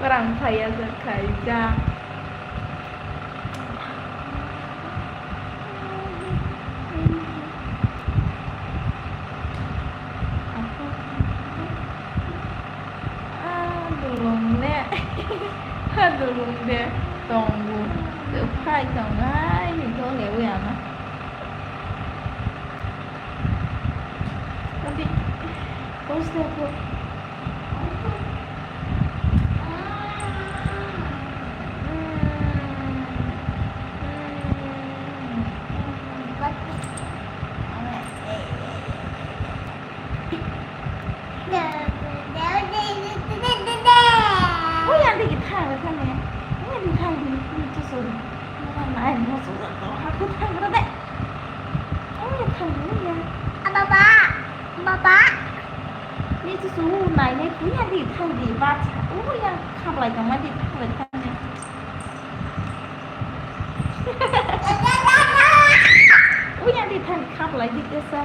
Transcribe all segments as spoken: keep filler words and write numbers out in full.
Kwrang phaiya se khaijak. Ah, dulung le. Ha, dulung de tongo. Phai tongo hai, ni dole wi ama. Adi, post ko. Ui, yang dikit thang, thang ya. Ui, yang dikit thang, dikit, dikit, dikit, sorry. Mana naik, mau susah, tau aku thang, deh. Ui, yang thang dulu ya. Baba, baba. Ni tu su nai nai, ui, yang dikit thang, dikit, baca. Ui, yang khaplai, yang mana dikit khaplai, thang ya. Ui, yang dikit thang, khaplai, dikit, desa.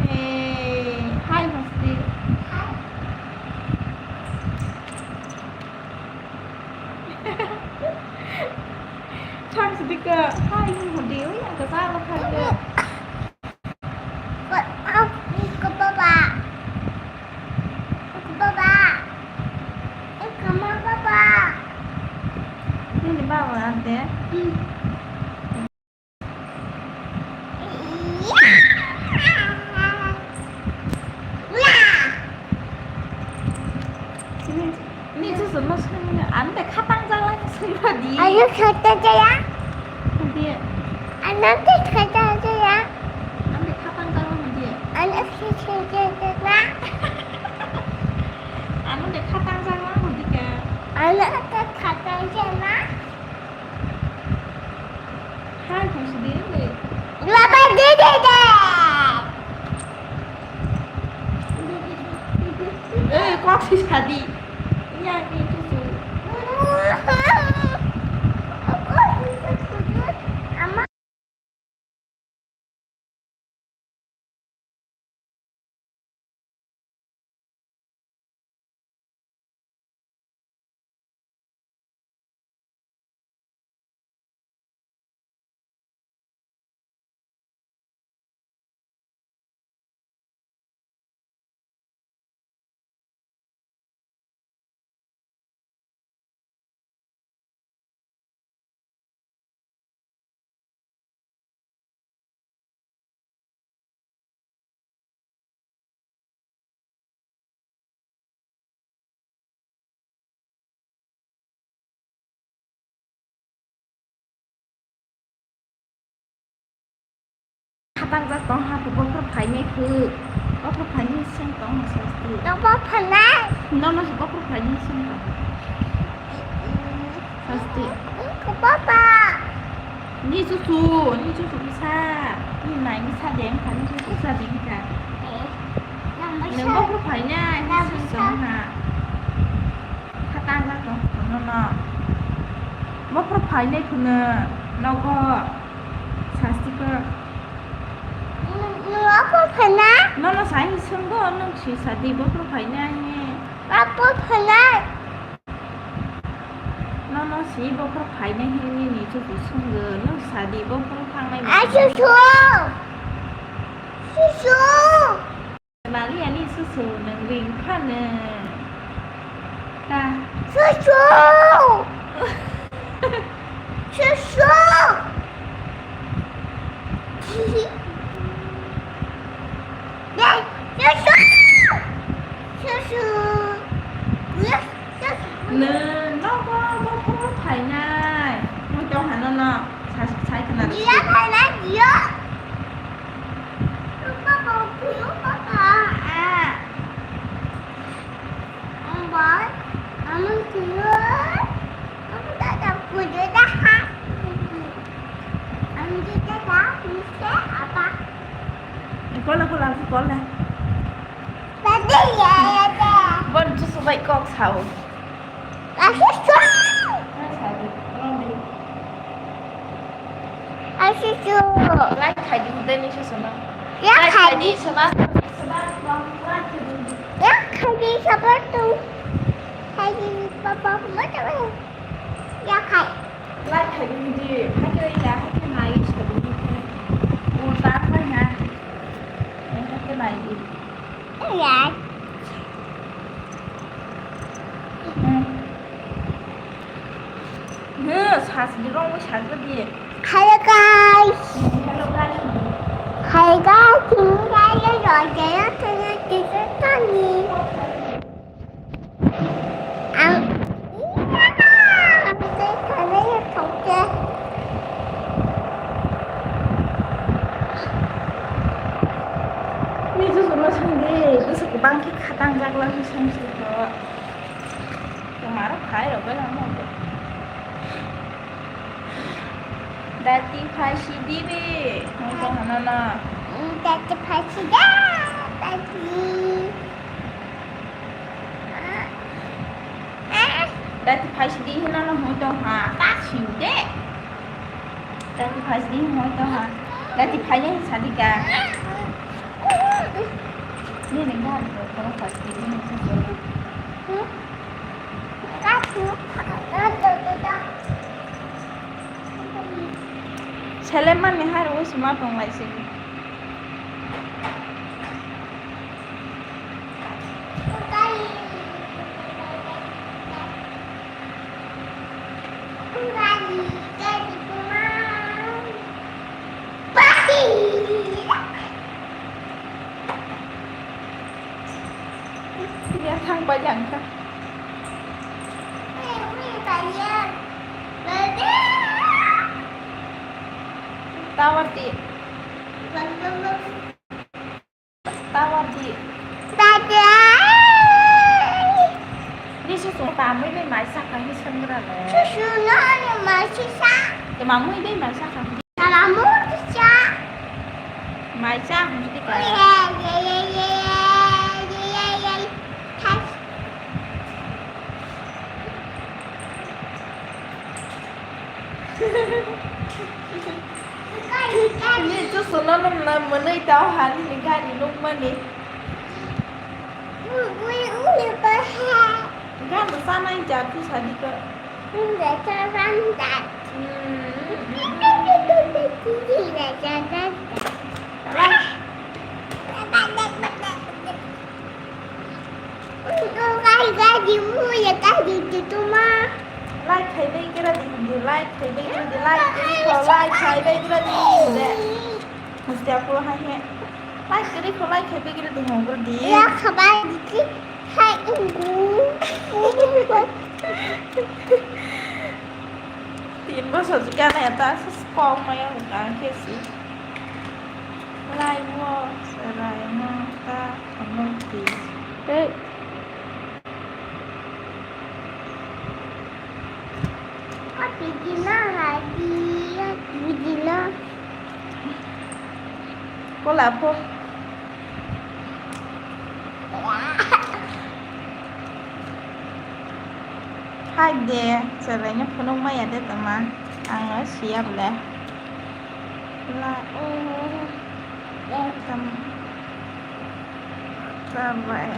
Hey, hi, Musti. Thang sidi ka, hi, hi, hodi, ui, ang ka sa lo kha ka. Ko, au, ko baba. Ko baba. Ko ma baba. Nini baba ante. Hmm. Ni, ni susu no sung, ano de khatang jala sung di. Ano khatang jala? Di. Ano de khatang jala? Ano de khatang jala di. Ano khatang jala? Ano de khatang jala di ka? Ano de khatang jala? Hai, hai, sidi, sidi. Laba, di, di, di. Eh, kok si sadi. Iya, ini cucu. Ama. Khatangjak tong ha, bokhorok phainai khe. Bokhorok phainai seng tong ha, sasti. Bokhorok phainai? Nono se bokhorok phainai seng tong. Sasti. Papa. Ni chuchu, ni chuchu kisa. Ni nai ni sa deng kha, ni chuchu sa deng kha. Eh, nang bai sa. Nang bokhorok phainai, nang bai sa. Seng ha. Khatangjak tong ha, nono. Bokhorok phainai kheno, nogo. Sasti khe. Nwng, nwng apo phaina? Nono sai swngo, nwng si sadi bokhorok phaina he. Apo phaina? Nono si bokhorok phaina he nini chuchu swngo, nwng sadi bokhorok thangnai. Ai, chuchu! Chuchu! Bali ani susu nang ring phano. Ta. Susu. Susu. Dai, susu. Susu. Yes, susu. Nang nogo bokhorok phainai. Mo tong hano no. Sa, sai khna. Dia phainai, dia. Papa, papa. Ah. Ambar, amang tuyo. Aku tak tahu kuda dah. Amang kita dah, mesti apa? Kola, kola, kola. Tadi ya, ya, ya. Bon, tu sebaik kok sao. Aku suka. Ai, susu. Like khai di, hwdai ni susu no. Ya, like khai khai di. Di, sema, sema, like khai di. Ya, Haji sabar tu. Haji papa mata ya kai. Lai khai di, hai ke ya, hai ke nai sa di. Ulta khai na. Hai ke nai di. Ya. Hmm. Hello guys. Hello guys, ini saya Roger, saya Tani. Ang, iya, saya Tani ya, Roger. Ini tuh semua sendiri, itu suka bangkit khatang jak lang sendiri kok. Tomorrow khai rok bai lama. Dati phaisi dibi. Hong tong hana na. Dati phaisi da. Dati. Dati phaisi di hina na hong tong ha. Ta siu de. Dati phaisi di hong tong ha. Dati phai ya sadika. Ni ni ga ko ko phaisi di ni. Hmm? Seleng mani hai rw sima tong lai sini. Ya thang bai yang kha. Tawar di. Tawar di. Di susu tamui bai mai saka hi sangra le. Susu no ni mai sisa. Te mamui bai mai saka. Tala mu sisa. Mai sa hum di ka. Ye ye ye ye ye ye ye ye. Ni tu sono nung na mwnwi tau ha nini gari nukmani. Gari sana incha tu sadi ko. Hmm. Like khai bai gira di, like khai bai gira di, like khai bai gira di, de. Mesti aku hai he. Like kiri ko like khai bai gira di hong gira di. Ya khabai di hai ingu. Tin bosor jika na ya ta kok maya hukang kesi. Lai wo serai no ta khonok di. Hey. Ati dina hai di, ati dina. Kola po. Hai de, serai no phunuk maya de tama. Ang no siya bole. La, oh, eh, tam, tabai.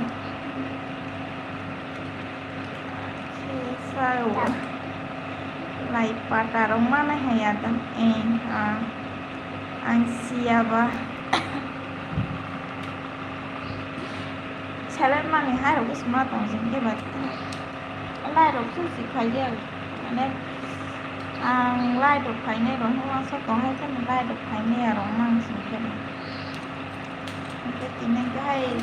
Sisao. Lai pata rok mana haya tam, eh, ah, ang siya ba. Seleng mani hai rok sima tong sing ke ba. Lai rok su si khai ya. Mane, ang lai rok phainai rok hwnma sok tong hai kheno lai rok phainai ya rok mang sing khe. Hwnkhe tini hwnkhe hai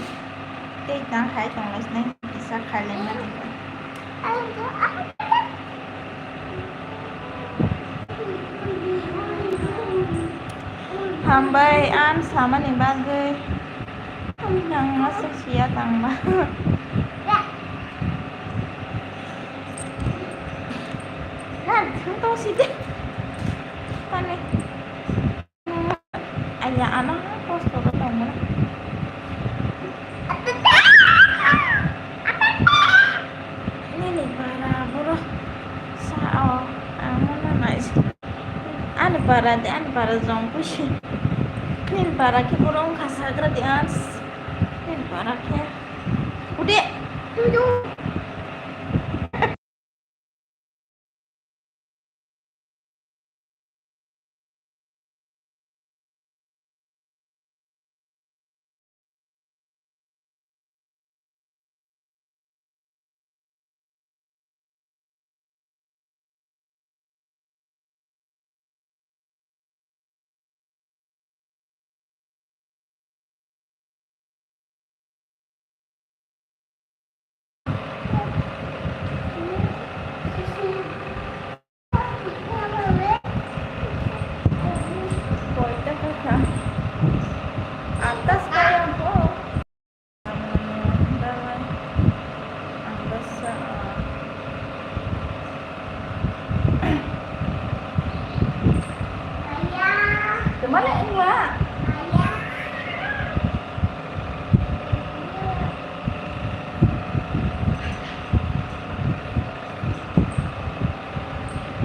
tei tang khai tong lai sinai kisa khai lai mani. Hambai ang samani bagwi. Ang aswk siya tangma. Nan thang tong si de. Tani. Aya ano kosto ro tong mano. Nini para boro sa o amo na nai. Ani para de ani para jong kusi. Nini para ke boro wngkha sagra de ans. Nini para ke. Di. Koita kha? Atas kaya po. Ang basa. Kemana ini, Wak?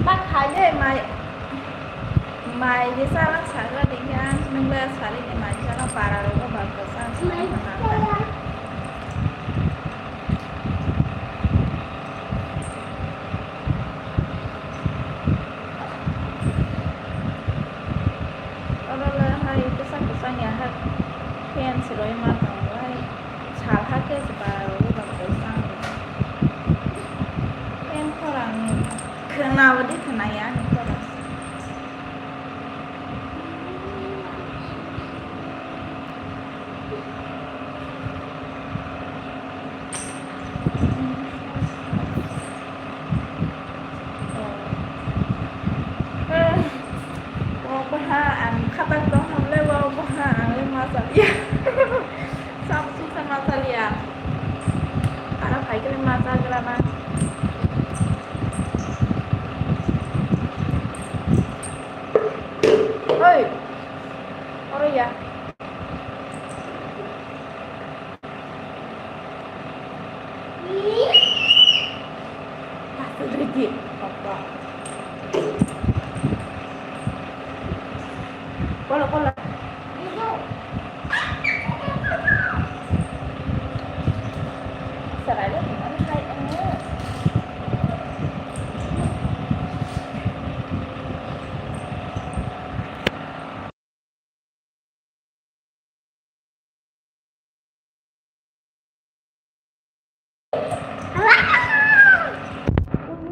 Ma khai de mai, mai je salak sagra dingya, nungla sari de mai salak para rogo bagasa. Oro le hai kwchang kwchang ya ha fan se roi ma tongo hai sal ha khe se ba rw ba kwchang fan khorang khna bo di khna ya ni khorang. Wak baha ang khatak tong hamle wak baha ang le ma chaliya. Sam suksa ma chaliya. Ara phai khe ma chagra na. Oi. Oro ya. Kola, kola. Sarai le, hai, eh.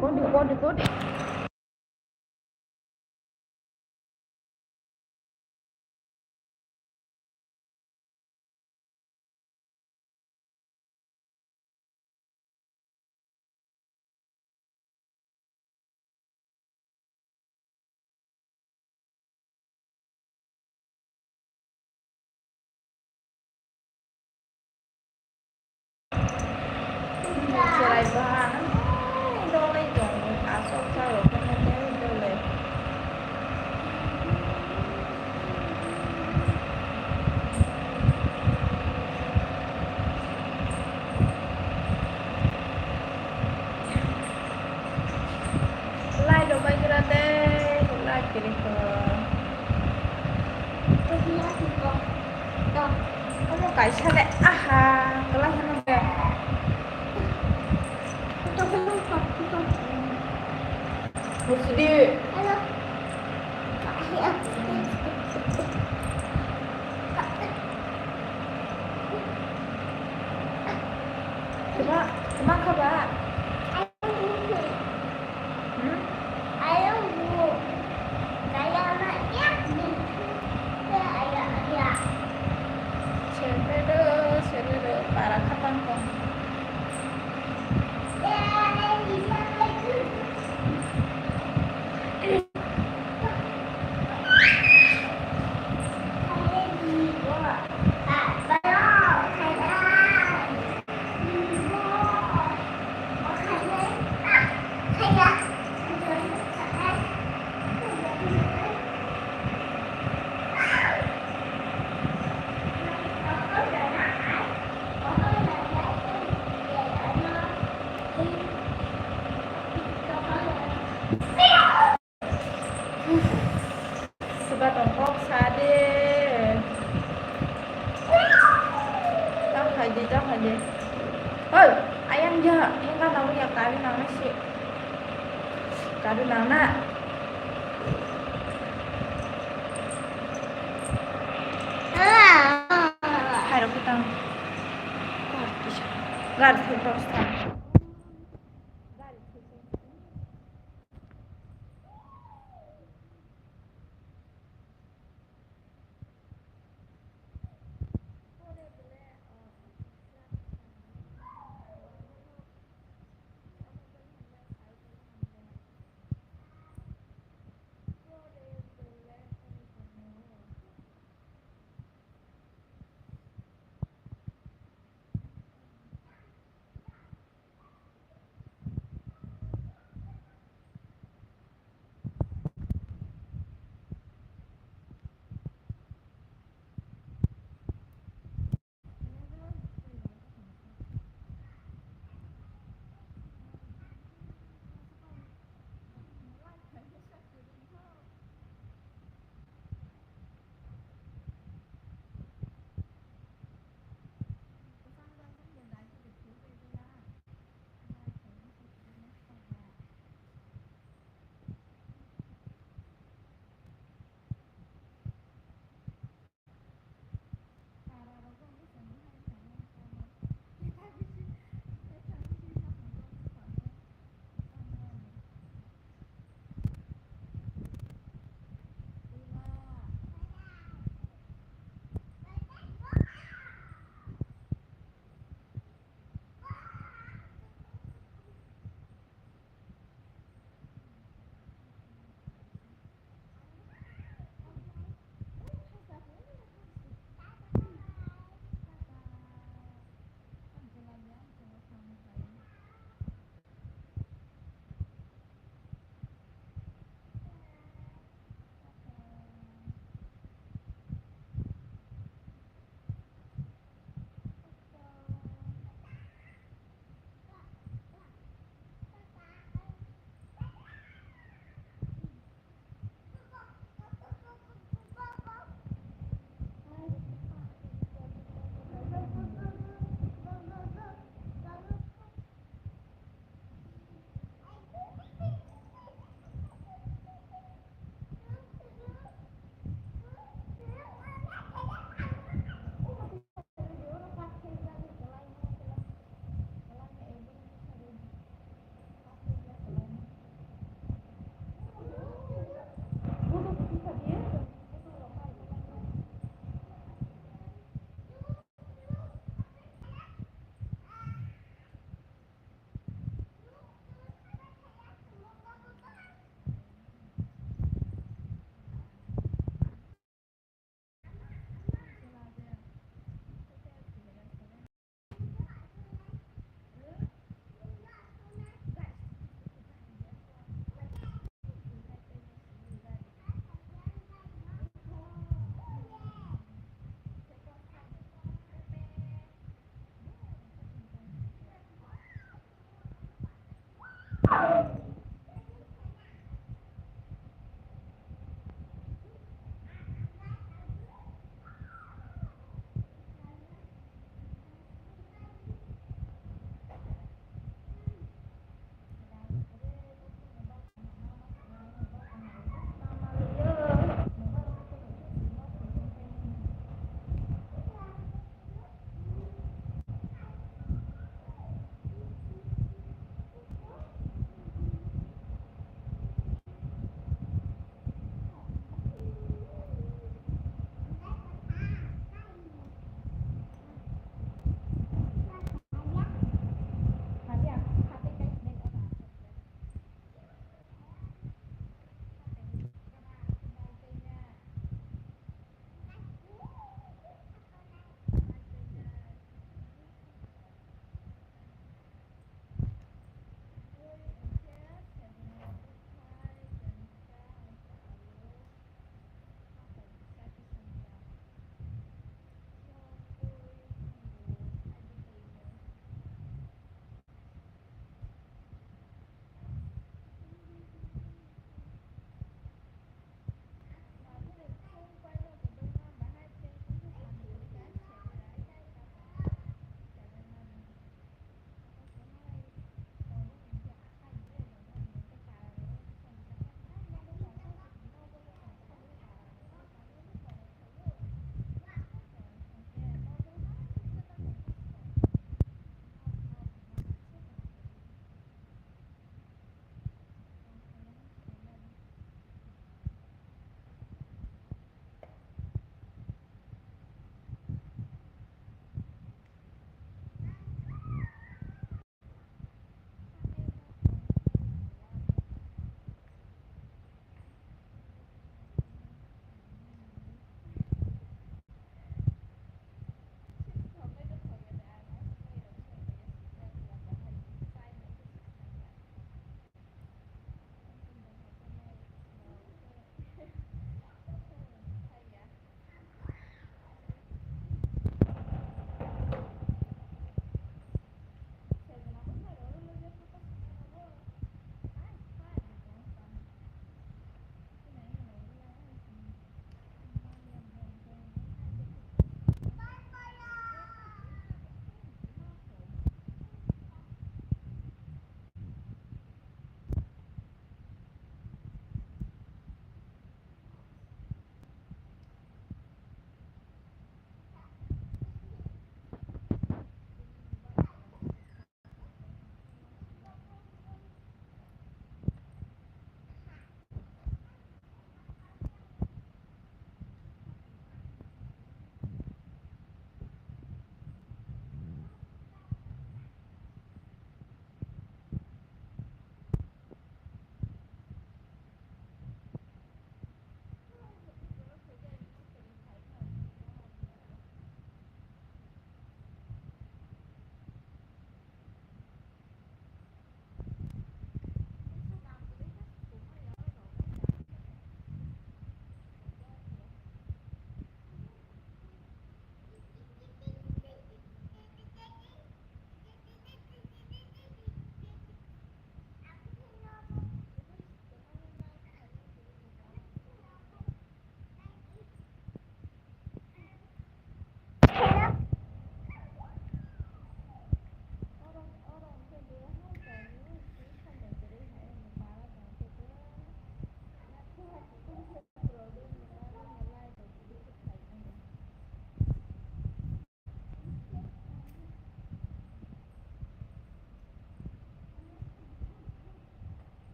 Kodi, kodi, kodi. Chwrai ba, ai, dole tongo, aswk chalo, dole. Lai rok bai gra de, lai kiri ko. Omo kaisa de, aha, kelai hano de. Musidi. Kema, kema kha ba? Hmm? Serbedo, serbedo, para khatang tong. Adu nang na. Hai rok tang. Gari thok tang.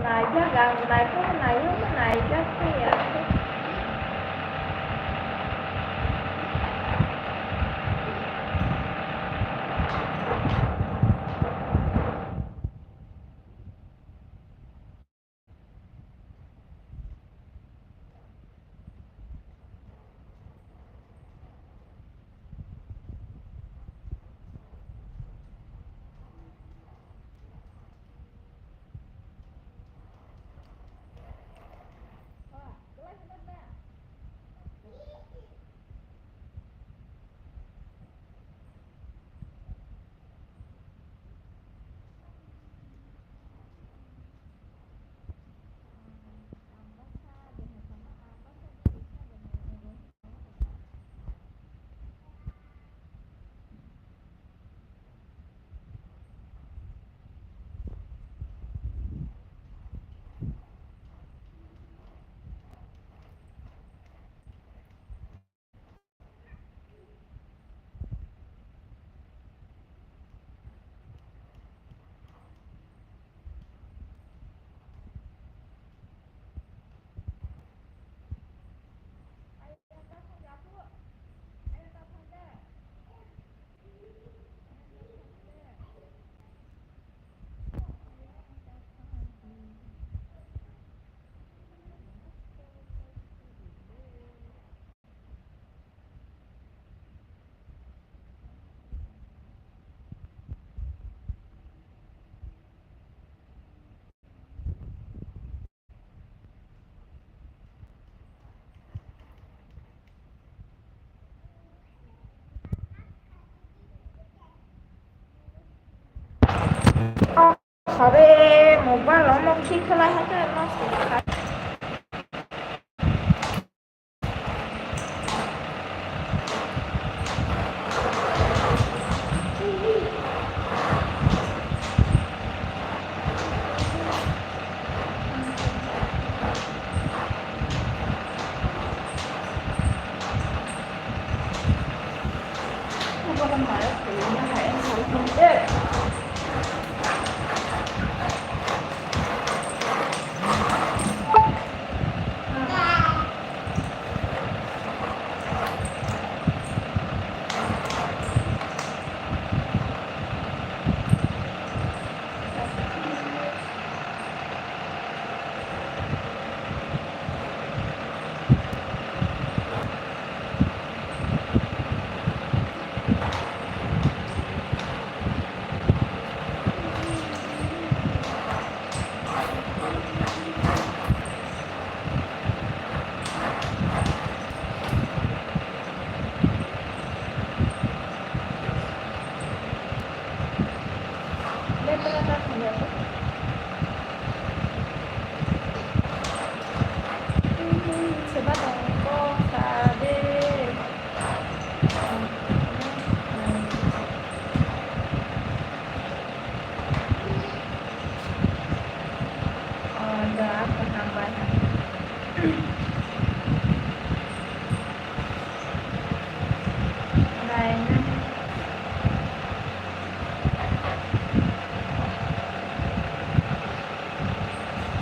Naijak ang, naikhe naio, naijak khe ya. Are, mobile omo khi khlai ha khe nosto kha.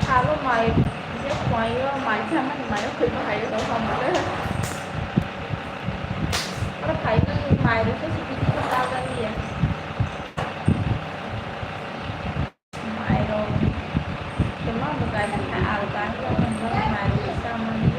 Salo mai, je khwlai o, mai chamani mai o, khwlai o, hai o, hamle. Oro phai nang mai rok se sidi ko ta ga liya. Mai rok. Kema bo kai ta kha, alga ko, mai rok se chamani.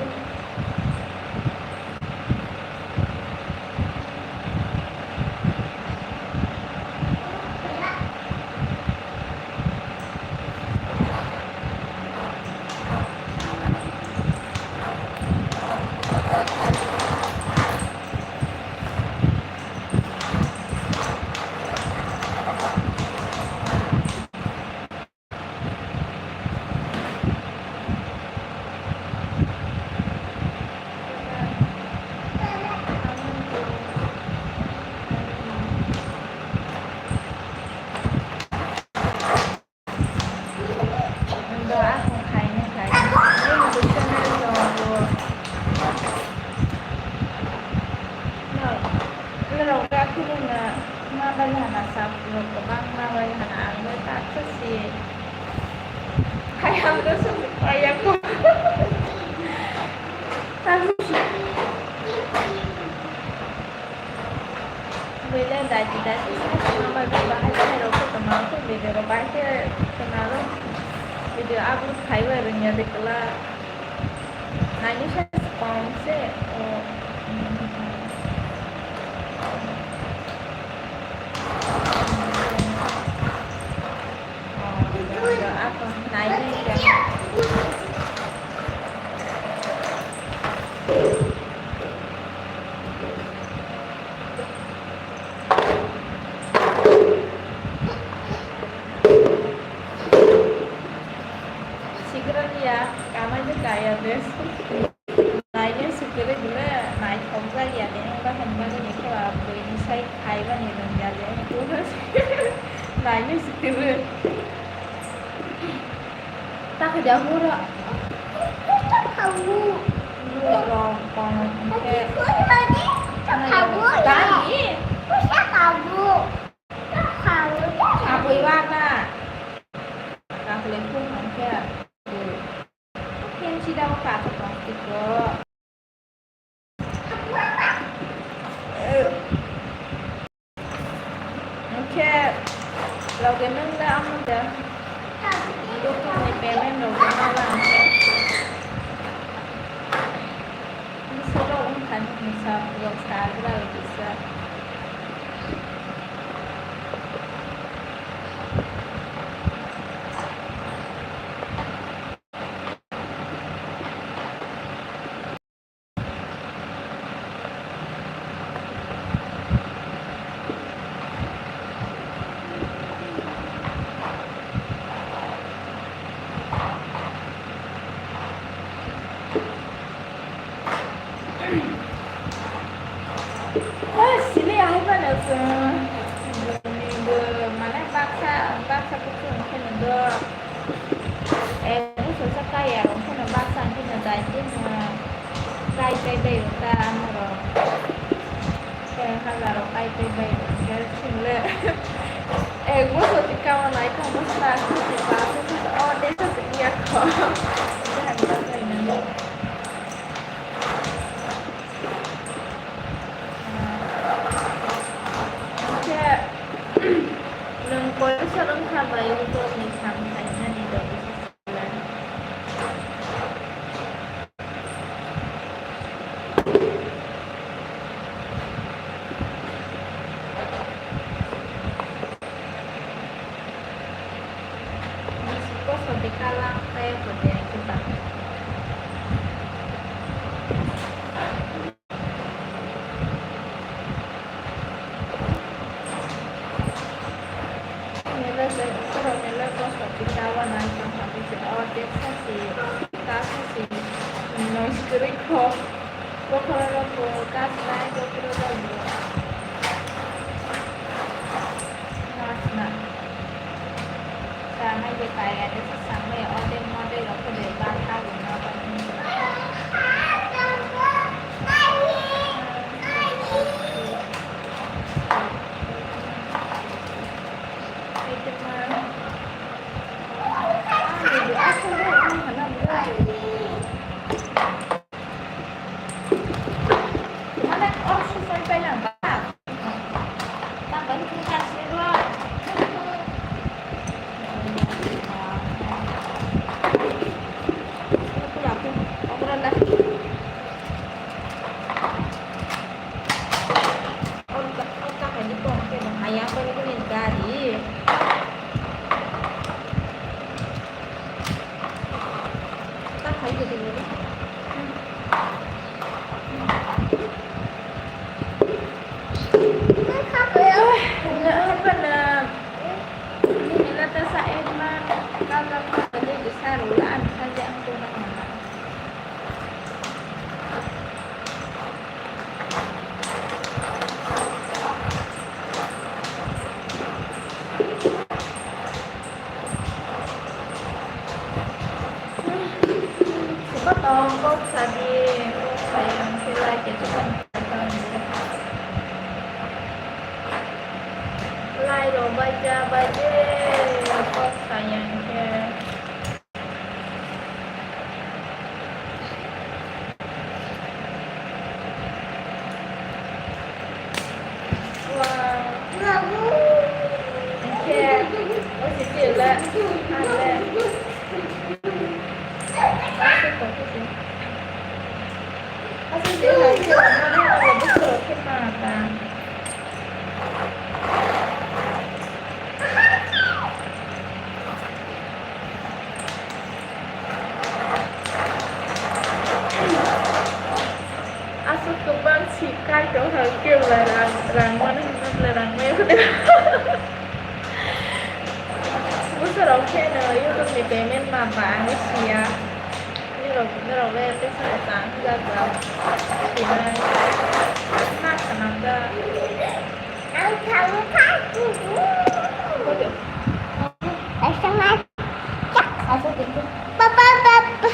Bwle daiti daiti se tongma bai bahai bahai rok se tongma khe video rok bai khe tongma rok video upload khai bai rwngya de kwla. Naini size kom se o. Sikirani ya, kamai de kaya de. Naina sikirwi bwle naithok jak ya de, wngba hwnba nini khe ba bwrwi bwsai khaibani rwngya de. Naina sikirwi. Ta khaida horo. Horo kono hwnkhe. Tani? Abwi wana. Kakle phung hwnkhe. Khe sida o kha khe tong tiko. Hwnkhe loge nwng da amo da. Doktor ni payment rok da mala hwnkhe. Bwswk rok wngkha ni hinsa rok sa gra kisa. Sini ahai mana se? Mane baksa baksa kuchung khe do. Eh, buso sa kaya rong khe baksa khe dai khe kai kai dai ta amoro. Khe hajar rok kai kai dai khe sile. Eh, buso ti kama nai kha buso ta khe ba khe o de sa ti ya kho. Khe hang ta kai na. Hwnkhe nwng koiso wngkha bai o borokni sam khainani logi se sala. Bisi kosom de kalang kaya kode kita. Nila se, borok nila kosom de kawa nai tong kha bisi o de sasi, ta sasi, noise kwrwi kho. Bokhorok rok bo kasnai, bokhorok rok bo kasna. Sanai je kaya de se sanai, ode mode rok de ba thago na ba. Kotong kok sadi, kok sayang sila kesukan. Lai rok bai ja bai je, kok sayang khe. Ang tong thang khe bwla rang, rang mano hinwi bwla rang maya khwlai. Bwsarok khe no YouTube ni payment ma ba ang siya. Norok, norok le tei sa tang jak jak. Sinai. Ma khanam da. Ang thang kha. Kaisa ma. Papa, papa.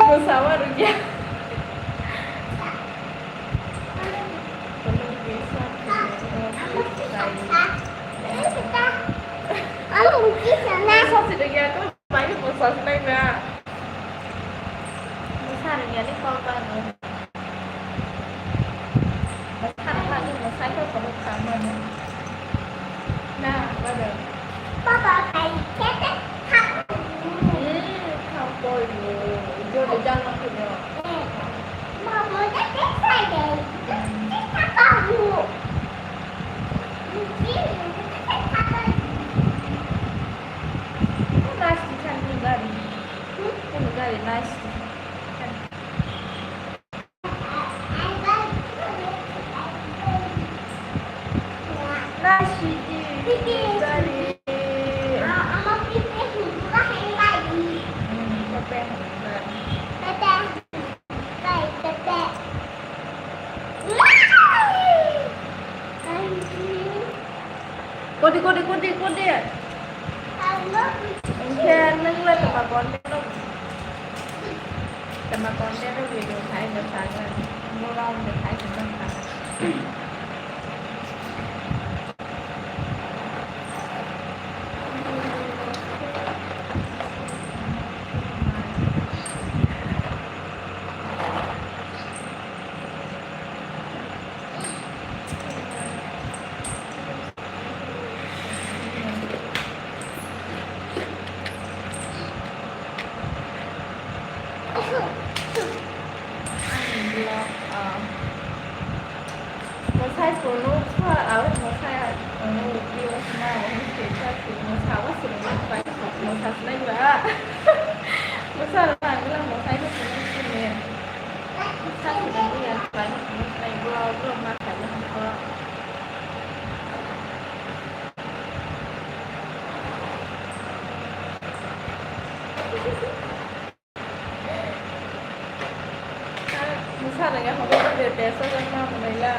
Mosawa rwgya. Mosa se rwgya, kok bai mosa se nai na. Mosa rwgya ni kok ba no. Mosa rwgya ni mosa khe kok kha mano. Na, ba do. Papa, kai kete khap. Hmm, khap boy. Yo, yo, jang na kuno. Mama, kete sai de. Kete khap bu. Nice to tell you, Gary. Hmm? Gary, nice to tell you. Kodi, kodi, kodi, kodi. Hwnkhe nwng le twma content no, twma content no video khai no sana, mo round de khai no sana. Kono sa aro mosa ya, kono video ma mo se sa se mosa wa se mo sa mo sa se na ba. Mosa ra na gula mosa ya se ne. Mosa se na gula ba mo sa ya gula gula ma sa ya ko. Bwsa rwngya hwnwi tei tei sojakma hwnwi la.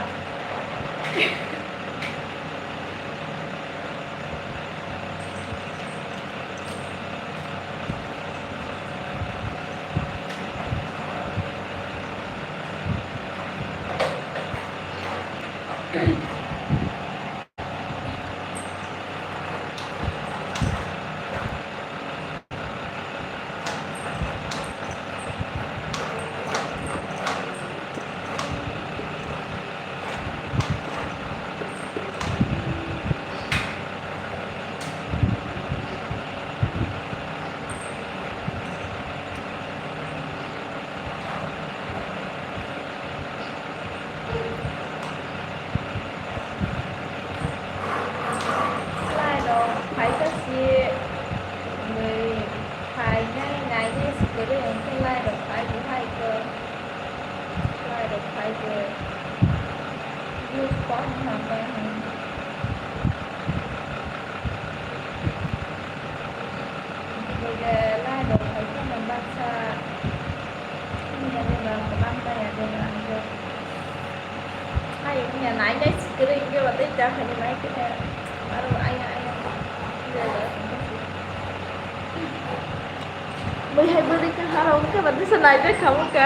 Lai rok phai kha si, wngwi phainai nainai si kwrwi, hwnkhe lai rok phai bo hai khe, lai rok phai khe views kok wng kha, wngkha hwn. Lai rok phai khe baksa. Ani ani ba kwbang maya de ba ang jo. Ai ani ani ai sikere inge ba dei ja khani mai khe. Aro ai ai. Mai hai bari ka haro ke ba dei sa nai de khamu ka.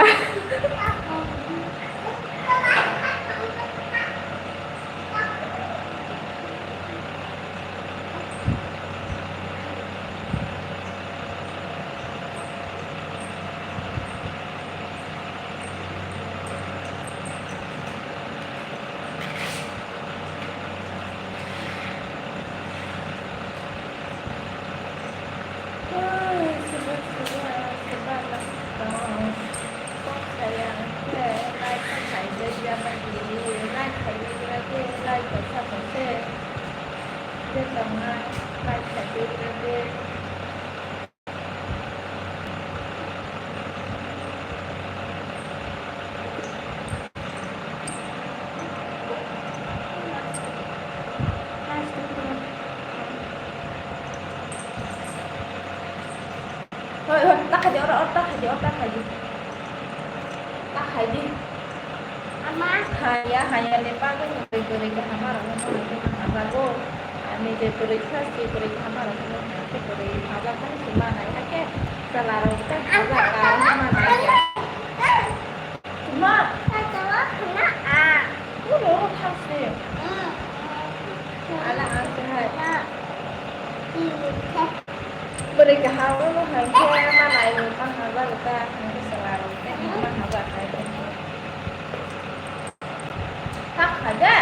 Hoi, hoi, ta khai di, oro, oro, ta khai di, oro, ta khai di. Ta khai di. Ama. Haya, haya, le bagwi ni bwrwi kaham aro no, no, no, no, no, no. Ani je bwrwi kha, si bwrwi kaham aro no, no, no, no, bwrwi haja kha, si ma nai ha khe, chwla rok ta haja ka, ma nai khe. Tuma. Tuma, tuma, a. Ulo, ulo, thang se. Mm. Ala, ang se hai. Bwrwi kaham, ulo, hai khe, ma nai, ma ha ba ta, ang se sala, ang se ma ha ba, hai khe. Thak kha de.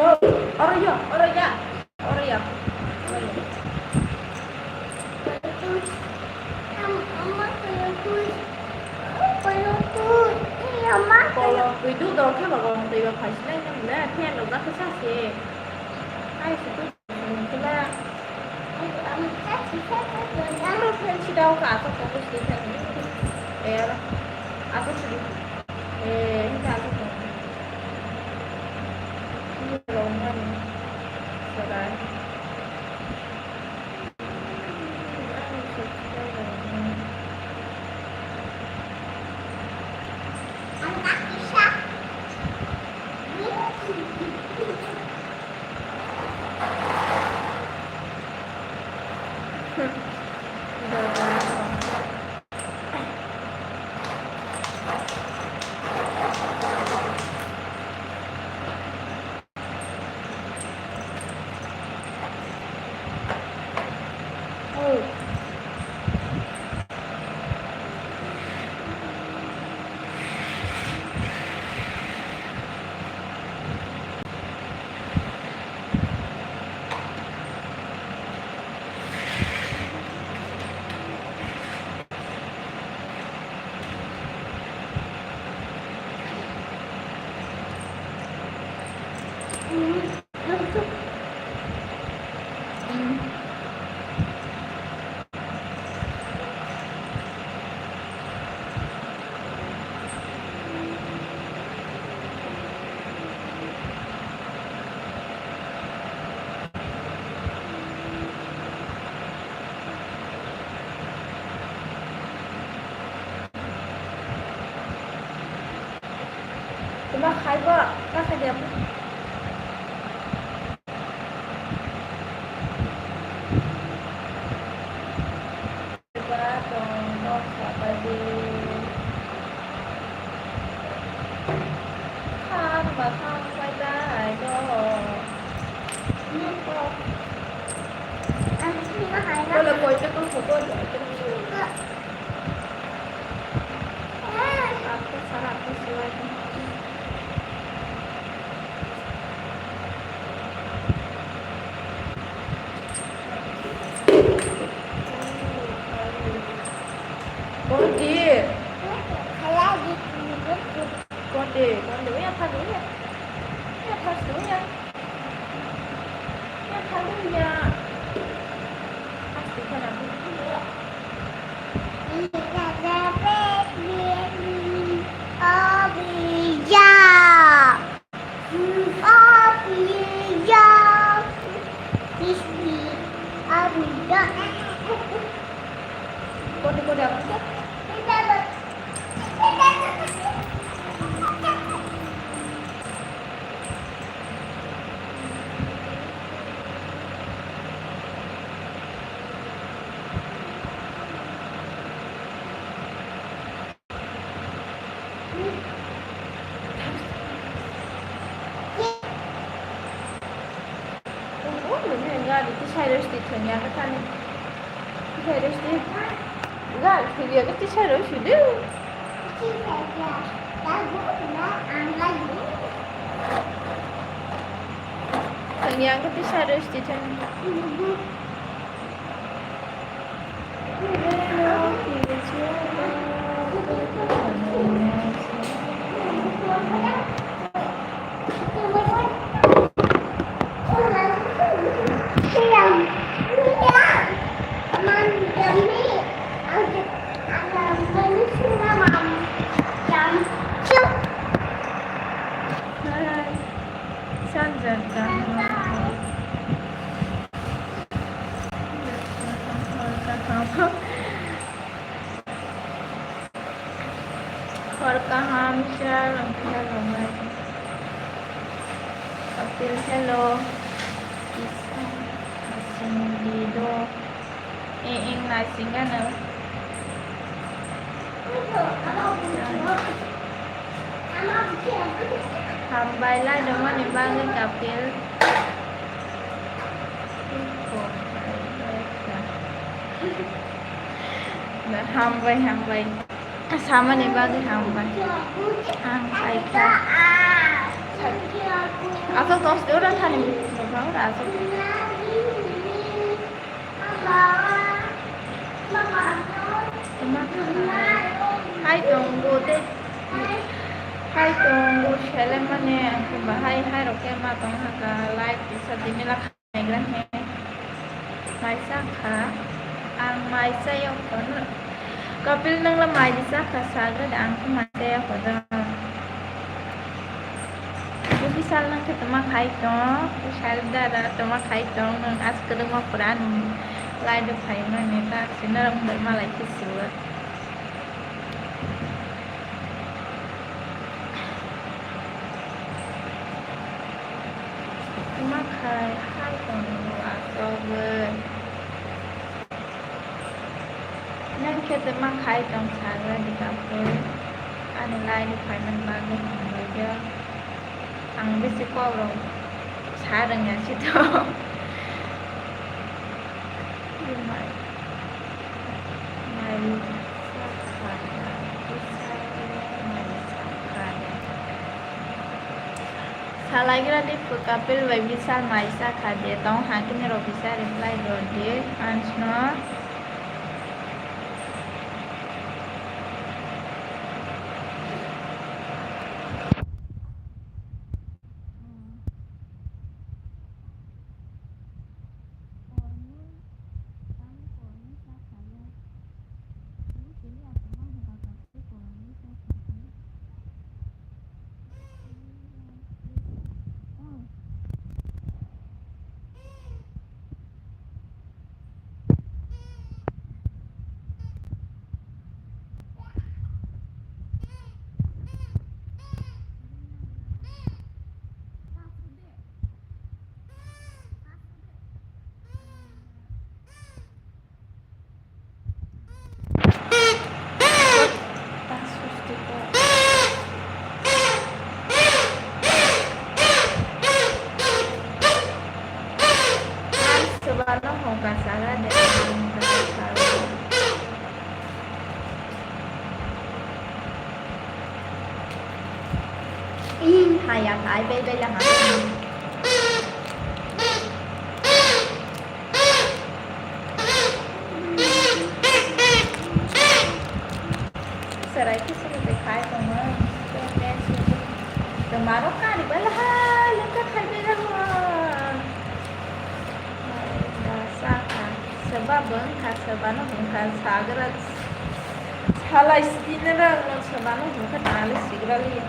Oh, oro ya, oro ya. Oro ya. Kolom twi duk dor khe ba kolom twi ba phai sinai nang le, phen rok jak khe sa se. Hai se tu khe ba. Ano phen si dao ka, asok tongo se khe. Eh, asok se. Eh, hingkhe asok tongo. Ni rong mani. Sarai. Tuma khaibo, ta khaidi apo. Ba tong tong khabaidi. Khan ba khan bai bai do. Wala koi ta ko photo. Konti. Konti, konti, uya, konti, uya. Uya, konti, uya. Gari tisai rw sidi thwngya khe thani. Tisai rw sidi. Gari thwngya khe tisai rw sidi. Thwngya khe tisai rw sidi thani. Sanjay. Hor kaham, sir, ang khe rwnai. Kapil, hello. Kisa, asing di do. Eng, eng, naising gana. Hambai lai dongmani bagwi Kapil. Hambai, hambai. Samani bagwi hambai. Ang saikha. Aswk dos de ora thani. Aswk. Hai tongo de. Hai tongo selemani, bahai hai rok khe ma tong haka, like tisa tini lakha naigra he. Maisa kha, ang maisa yok kono. Kapil nangla mai disa kha saga de, ang khe maisa yok kono. Bisi sal nang khe toma khai tong, sal dara toma khai tong, nang as kwdwma pura nung lai do khai mani ta sina ram malai khe suwa. Toma khai hai tongo aswk bai. Nang khe toma khai tong sagra di kapil. Ani lai di phaimani bagwi hambai khe. Ang bisi kok rok sa rwngya si to. Mai, mai, salaigra di kapil bai bisal mai sakha de tong hakhe nirok bisa reply rw di ansno. Ai bai bai lama. Serai khe sini bai khai tongma. Tongma rok kari bai lahai lengka khai bai lahai. Sakha, seba bwngkha, sebano hwnkha sagra. Salai sini rang no sebano hwnkha nalai sigra liya.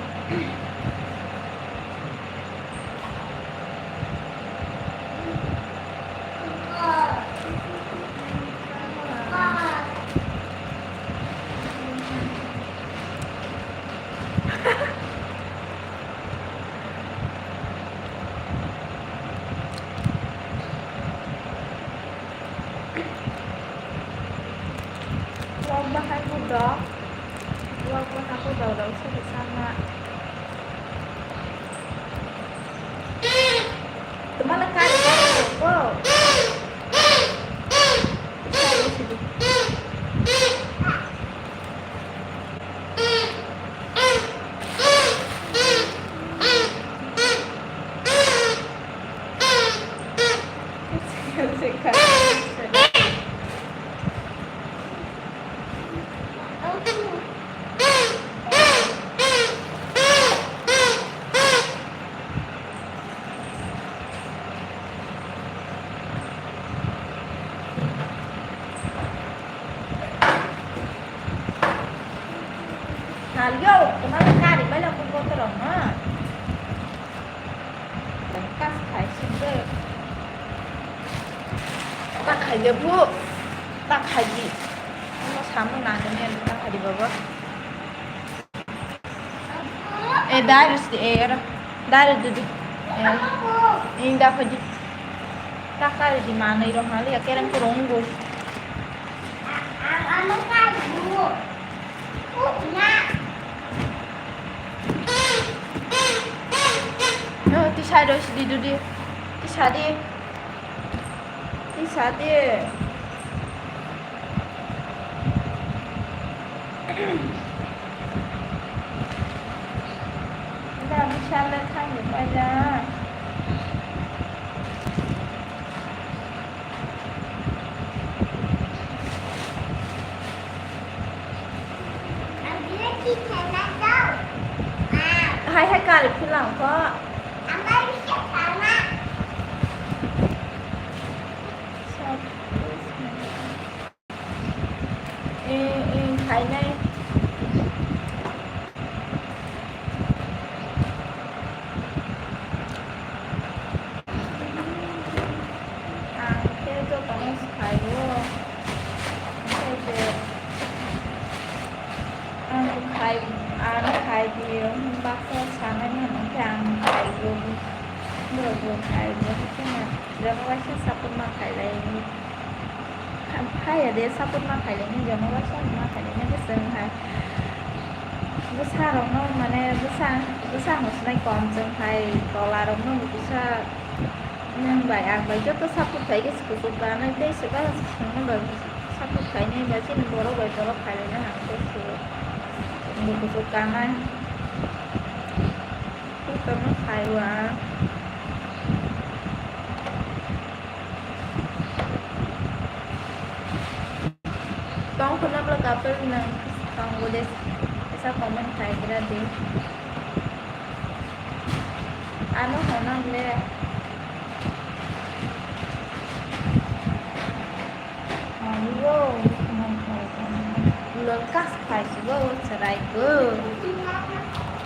Wak bahai budok, wak bahai budok rok sari sama. Tumala kari kari ko. Halyo, tumala kari bai lang kung kotor ma. Kas khai sinde. Ta khai de bu. Ta khai di. Mo samu na ne ta khai di baba. E, dai rus di, e, era. Dai rus di, di. E, inda phaji. Taka di mana iro hali ya kerang kurung gus. No, ti side rus di, di, di. Ti side. Ti side. Dah bisa le thang ni pai da. Hai hai kari philang ko. Eh, eh, khainai. Ang khe jotono khaio. Khe je ang khai, ang khai di, baksa sanai mano khe ang khaio. Bo bo khaio. Khe na jono waisa support ma khailai. Phaiya de, support ma khailai ni, jono ba support ma khailai ni, bwswng hai. Bwsa rokno, mane, bwsa, bwsa hwnwi kom chwng hai, tola rokno bwsa nwng bai, ang bai joto support khai khe kuchuk kanai, tei se ba chwngno bai support khainai bai, chini borok bai borok khailai na ang tei se bo kuchuk kanai. Tei tongno khai o ang. Tong kheno bwla couple nwng tongo de, kisa comment khai gra di. Ano hwnang le. Ayo, lengkas khai si bo, chwrai bo.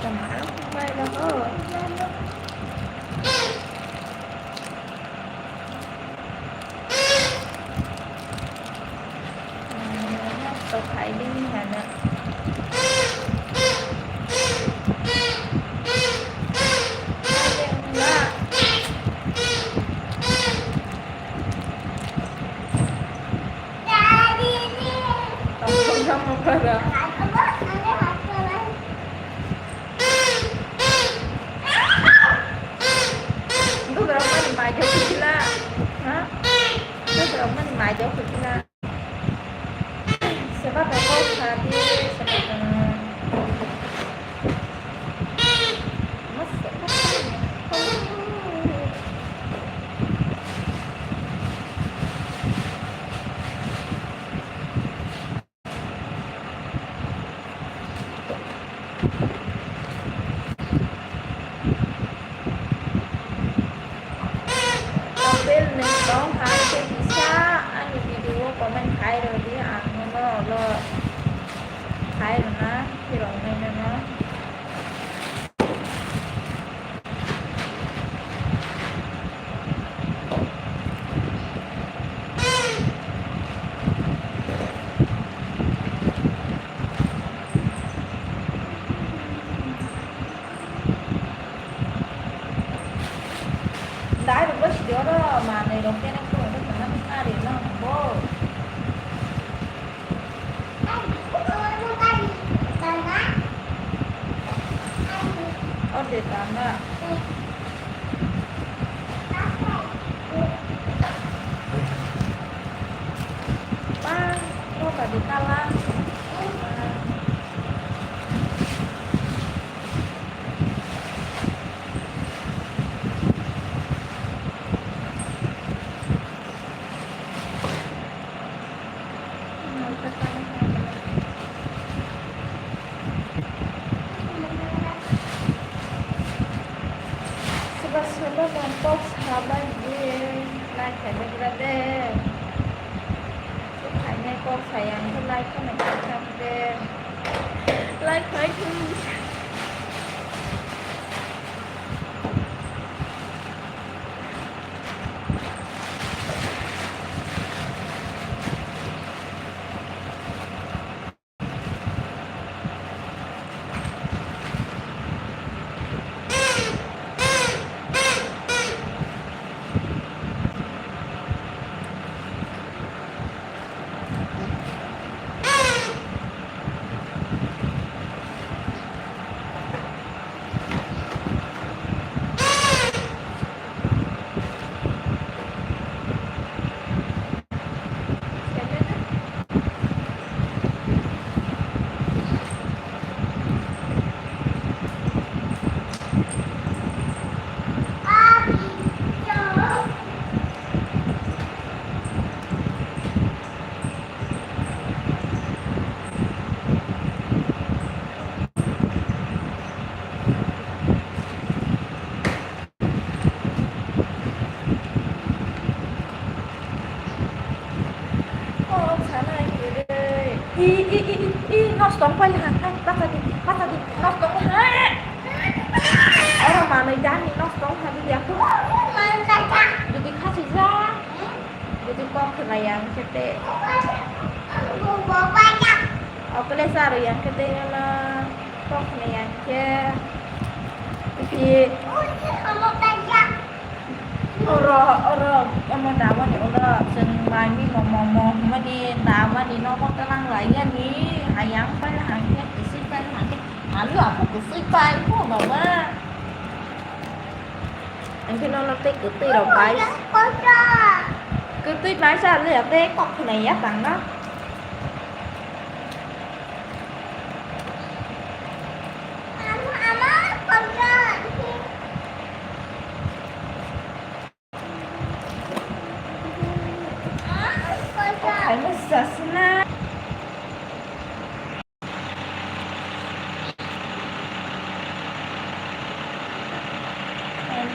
Tongmaro khai da ho. Tongphai di hwnwi hano. Tongthok tongma para. Bugrok mani mai jok khe sila. Ha? Bugrok mani mai jok khe sila. Seba tongo sadi, seba tongo. Mas, mas, Tong hai khe kisa ani video o comment khai rw di, ang nono ulo khai rwna phirok nai nono. Dai rok bo sidi oro manwi rok kene kung khe tongma khe kari no bo. Orde tanga. Bang, roga di kala. Soba soba tong kok sabai je, lai khaibaigra de. Khainai kok saya, ang khe lai khana kok sam de. Lai khai thung. Kok sana kiri. I, i, i, i, i, nos tong pai ha. Hai, bacha di, bacha di, nos tong ha. Oro manwi dani nos tong ha, di aku. Di di khasi ja. Di di kok khna yang kete. Okle saro yang kete na kok khna yang ke. Di. Oro, oro, omo damani oro chwng mai mimo momo hwnmani damani nogo twlang laiyani hayang pai hangkhe kwswi pai hangkhe alu apu kwswi pai kho baba. Hingkhe nono tei kwtwi rok pai. Kwtwi pai sa le tei kok khwnai ya tangna.